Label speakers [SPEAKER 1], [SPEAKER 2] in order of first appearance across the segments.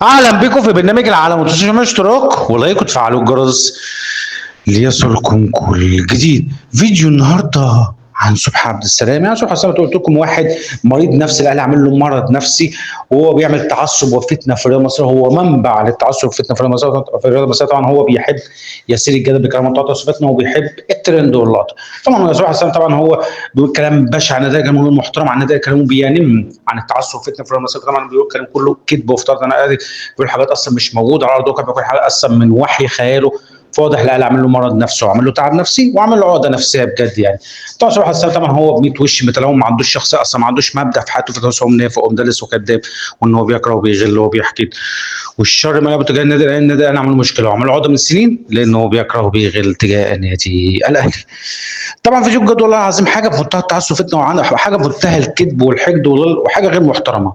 [SPEAKER 1] اهلا بكم في برنامج العالم، وتنسوش تعملوا اشتراك و like وتفعلوا الجرس ليصلكم كل جديد. فيديو النهارده عن صبحي عبد السلام. يعني صبحي عبد السلام قلت لكم واحد مريض نفسي، الاهلي عامل له مرض نفسي وهو بيعمل تعصب وفتنة في الرياضة المصرية، هو منبع للتعصب وفتنة في الرياضة المصرية. في الرياضة المصرية طبعا هو بيحب يسير الجدل بكلام تعصب فتنة، وبيحب الترند واللقطه. طبعا صبحي عبد السلام طبعا هو بيقول كلام بشع عن النادي، كلامه محترم عن النادي، كلامه بينم عن التعصب وفتنة في الرياضة المصرية. طبعا بيقول كلام كله كذب وافتراض، انا بيقول حاجات اصلا مش موجودة على ارض الواقع، بيقول حاجات اصلا من وحي خياله. فواضح الاهلي عامل له مرض نفسي وعامل له تعب نفسي وعامل له عقده نفسية بجد يعني. طبعا صبحي السلام طبعا هو ب 100 وش متلون، ما عندوش شخصية اصلا، ما عندوش مبدا في حياته، فتوسع منافق ومدلس وكذاب، وان هو بيكره وبيغل وبيحكي والشر ما تجاه النادي الاهلي. النادي الاهلي عمل مشكلة وعمل عقده من سنين لانه هو بيكره وبيغل تجاه النادي الاهلي. طبعا فيديو بجد والله العظيم حاجة في منتهى التعصب فتنة، وحاجه في منتهى الكذب والحقد وحاجه غير محترمه.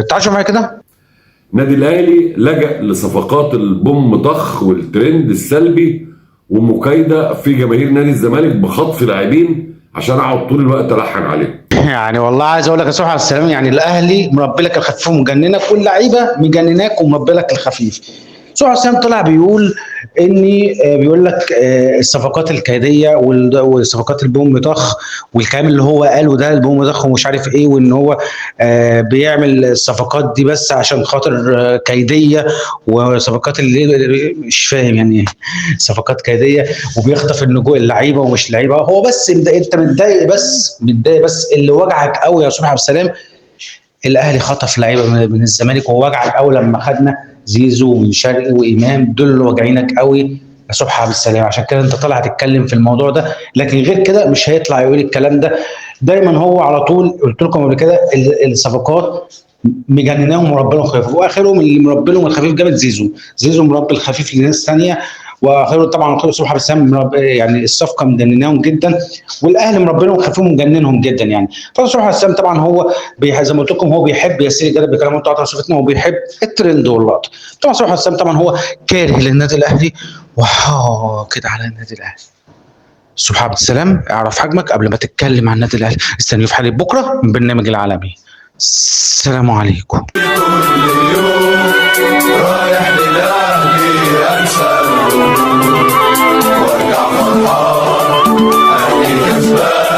[SPEAKER 1] تعالوا معايا كده.
[SPEAKER 2] النادي الاهلي لجأ لصفقات البوم طخ والترند السلبي ومكايده في جماهير نادي الزمالك بخطف لاعبين عشان اقعد طول الوقت الحن عليهم.
[SPEAKER 1] يعني والله عايز اقول لك يا صبحي عبد السلام، يعني الاهلي مربي لك الخفيف ومجننك، واللعيبة مجنناك ومربي لك الخفيف. صبحي عبد السلام طلع بيقول اني بيقول لك الصفقات الكيديه والصفقات البوم طخ والكلام اللي هو قاله ده البوم طخ ومش عارف ايه، وان هو بيعمل الصفقات دي بس عشان خاطر كيديه، وصفقات اللي مش فاهم يعني ايه صفقات كيديه، وبيخطف النجوم اللعيبة ومش لعيبة. هو بس انت متضايق، بس متضايق، بس اللي وجعك قوي يا صبحي عبد السلام الاهلي خطف لعيبة من الزمالك، ووجعك قوي لما خدنا زيزو وبن شرقي وامام، دول اللي واجعينك قوي يا صبحي عبد السلام. عشان كده انت طالع تتكلم في الموضوع ده، لكن غير كده مش هيطلع يقول الكلام ده. دايما هو على طول قلت لكم قبل كده الصفقات مجنناهم وربنا خفيف، واخرهم اللي مربي لهم الخفيف جامد زيزو، زيزو مربي الخفيف لناس ثانية، واخره طبعا صبحي عبد السلام يعني الصفقة مجنناهم جدا، والاهلي مربي لهم خفيف ومجننهم جدا يعني. فصبحي عبد السلام طبعا هو زي ما قلت لكم هو بيحب يسير الجدل بكلامه بتاعته صفتنا، وبيحب الترند واللقطه. طبعا صبحي عبد السلام طبعا هو كاره للنادي الاهلي وحاقد على النادي الاهلي. صبحي عبد السلام اعرف حجمك قبل ما تتكلم عن النادي الاهلي. استنوا في حلقة بكره من برنامج العالمي. السلام عليكم.
[SPEAKER 3] كل يوم رايح للاهلي انسى وارجع فرحان اهلي كسبان.